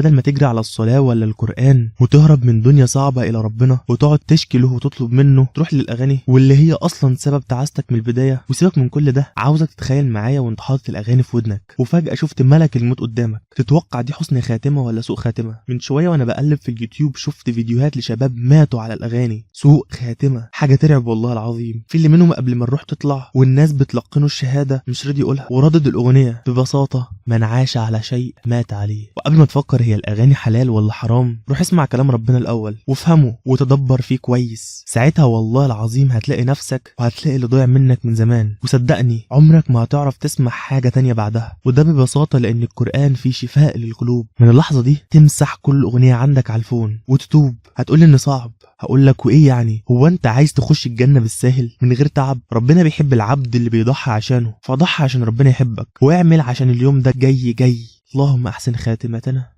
بدل ما تجري على الصلاة ولا القرآن وتهرب من دنيا صعبة إلى ربنا وتقعد تشكي له وتطلب منه، تروح للأغاني واللي هي أصلا سبب تعاستك من البداية. وسيبك من كل ده، عاوزك تتخيل معايا وانت حاطط الأغاني في ودنك وفجأة شفت ملك الموت قدامك، تتوقع دي حسن خاتمة ولا سوء خاتمة؟ من شوية وأنا بقلب في اليوتيوب شفت فيديوهات لشباب ماتوا على الأغاني، سوء خاتمة، حاجة ترعب والله العظيم. في اللي منهم قبل ما الروح تطلع والناس بتلقنه الشهادة مش راضي يقولها وردد الأغنية. ببساطة من عاش على شيء مات عليه. وقبل ما تفكر هي الأغاني حلال ولا حرام، روح اسمع كلام ربنا الأول وافهمه وتدبر فيه كويس. ساعتها والله العظيم هتلاقي نفسك وهتلاقي اللي ضايع منك من زمان، وصدقني عمرك ما هتعرف تسمع حاجة تانية بعدها. وده ببساطة لأن القرآن فيه شفاء للقلوب. من اللحظة دي تمسح كل أغنية عندك على الفون وتتوب. هتقول إن صعب، هقول لك وايه يعني؟ هو انت عايز تخش الجنة بالساهل من غير تعب؟ ربنا بيحب العبد اللي بيضحي عشانه، فضحي عشان ربنا يحبك، واعمل عشان اليوم ده جاي جاي. اللهم احسن خاتمتنا.